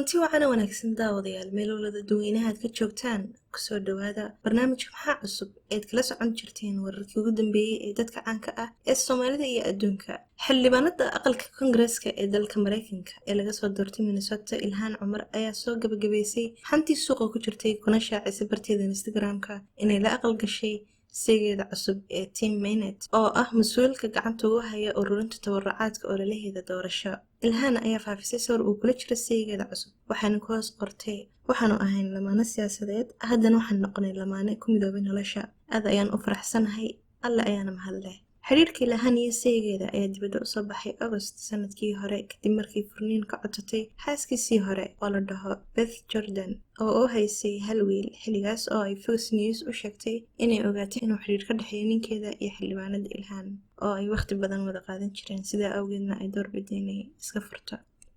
Kulanti wacan oo wanaagsan, daawadayaal, meel walba dadweynaha aad ka joogtaan. Kusoo dhawaada barnaamijka Maxaa Cusub eed kala socon jirteen wararkii ugu dambeeyey ee dadka caanka ah ee Soomaalida iyo adduunka. Xildhibaanada aqalka Koongareeska ee dalka Mareykanka ee laga soo doortay Minnesota, Ilhaan Cumar, ayaa soo gabagabaysay xantii suuqa ku jirtay, kuna shaacisay barteeda Instagram-ka inay la aqal gashay saygeeda cusub ee Tim Mynett, oo ah mas-uulka gacanta ugu haya ururinta tabarucaadka ololaheeda doorasho. Ilhaan ayaa faafisay sawir uu kula jiro saygeeda cusub, waxaana ku hoos qortay: "Waxaanu ahayn lamaane siyaasadeed, haddana waxaan noqonay lamaane ku midoobay nolosha. Aad ayaan u faraxsanahay, Alle ayaana mahadleh." Xiriirka Ilhaan iyo saygeeda ayaa dibadda usoo baxay Agost sanadkii hore, kadib markii furniin ka codsatay xaaskiisii hore oo la dhaho Beth Jordan, oo u haysay hal wiil, xilligaas oo ay Fox News u sheegtay inay ogaatay inuu xiriir ka dhexeeyo ninkeeda iyo xildhibaanada Ilhaan, oo ay waqti badan wada qaadan jireen, sidaa awgeedna ay doorbideen inay iska furto.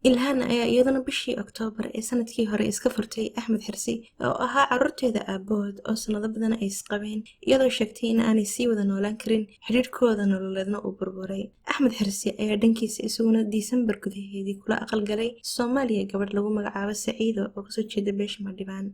Ilhaan ayaa iyaduna bishii Oktoobar ee sanadkii hore iska furtay Axmed Xirsi, oo ahaa caruurteeda aabahood oo sanado badan ay isqabeen, iyadoo sheegtay in aanay sii wada noolaan karin, xidhiirkooda nololeedna uu burburay. Axmed Xirsi ayaa dhankiisa isaguna Disembar gudaheedii kula aqalgalay Soomaaliya gabadh lagu magacaabo Saciido oo kasoo jeeda beesha Madhibaan.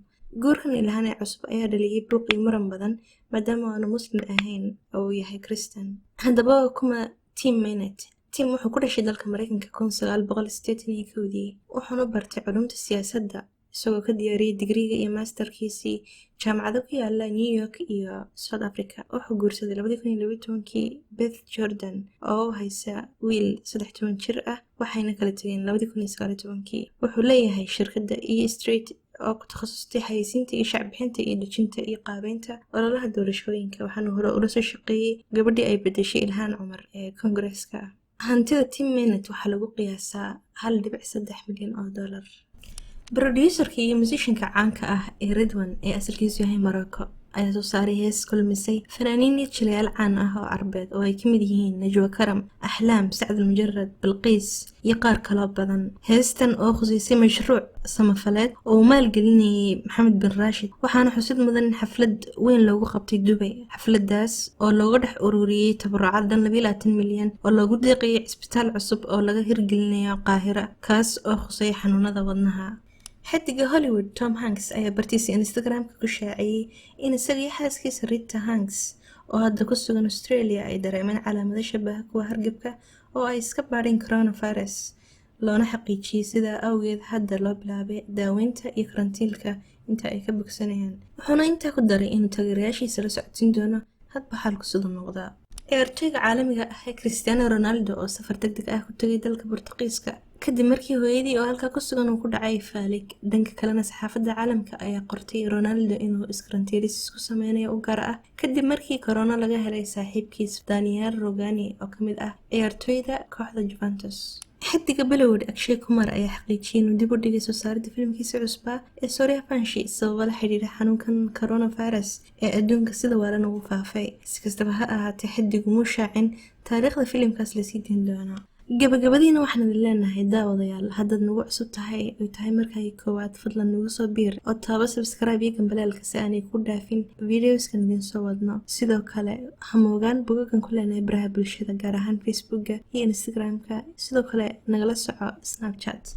Guurkan Ilhaan ee cusub ayaa dhaliyay buuq iyo muran badan, maadaama aanu Muslim ahayn oo uu yahay Kristan. Haddaba, kuma Tim Mynett? Tim wuxuu ku dhashay dalka Mareykanka 1981-dii, wuxuuna bartay culumta siyaasadda, isagoo ka diyaariyey digriga iyo masterkiisii jaamacado ku yaala New York iyo South Africa. Wuxuu guursaday 2012-kii Beth Jordan oo u haysa wiil 13 jir ah, waxayna kala tegeen 2019-kii. Wuxuu leeyahay shirkadda E Street oo ku takhasustay xayeysiinta iyo shacbixinta iyo dejinta iyo qaabeynta ololaha doorashooyinka, waxaana hore ula soo shaqeeyey gabadhii ay bedeshay Ilhaan Cumar ee Koongareeska. Hantida Tim Mynett waxaa lagu qiyaasaa 1.3 milyan oo dollar. Producerka iyo musicianka caanka ah ee Redwan, ee asalkiisu yahay Morocco, ayaa soo saaray hees kulmisay fanaaniin iyo jilayaal caan ah oo Carbeed, oo ay ka mid yihiin Najwa Karam, Axlaam, Sacd Almujarad, Bilqiis iyo qaar kaloo badan. Heestan oo khuseysay mashruuc samafaleed oo uu maalgelinayay Maxamed bin Raashid, waxaana xusid mudan in xaflad weyn loogu qabtay Dubay, xafladaas oo looga dhex ururiyey tabarucaad dhan 22 milyan oo loogu deeqayay cisbitaal cusub oo laga hirgelinayo Qaahira, kaas oo khuseeya xanuunada wadnaha. Xidiga Hollywood Tom Hanks ayaa bartiisa Instagram-ka ku shaaciyey in isaga iyo xaaskiisa Rita Hanks, oo hadda ku sugan Australia, ay dareemeen calaamado shabaha kuwa hargabka oo ay iska baadheen coronavirus, loona xaqiijiyey. Sidaa awgeed hadda loo bilaabay daaweynta iyo karantiilka inta ay ka bogsanayaan. Wuxuuna intaa ku daray inuu taageerayaashiisa la socodsiin doono hadba xaalku siduu noqdaa. Ciyaartoyga caalamiga ah ee Cristiano Ronaldo oo safar degdeg ah ku tegay dalka Bortuqiiska kadib markii hooyadii oo halkaa ku sugan uu ku dhacay faalig. Dhanka kalena, saxaafadda caalamka ayaa qortay Ronaldo inuu iskarantiilis ku sameynayo u gaar ah, kadib markii corona laga helay saaxiibkiis Daniel Rugani, oo kamid ah ciyaartoyda kooxda Juventus. Xidiga Bollywood Akshay Kumar ayaa xaqiijiyay inuu dib u dhigay soo saaridda filimkiisa cusbaa ee Sooryavanshi sababo la xiriira xanuunkan coronavirus ee adduunka sida waalan ugu faafay. Si kastaba ha ahaatee, xidigu muu shaacin taariikhda filimkaas lasii deyn doono. Gabagabadiina, waxaan idin leenahay, daawadayaal, haddaad nagu cusub tahay oy tahay markay koowaad, fadlan nagu soo biir oo taabo subscribe iyo gambaleelka si aanay ku dhaafin videoskan idin soo wadno. Sidoo kale, hamoogaan bogagan ku leenahay baraha bulshada, gaar ahaan Facebooka iyo Instagram-ka. Sidoo kale nagala soco Snapchat.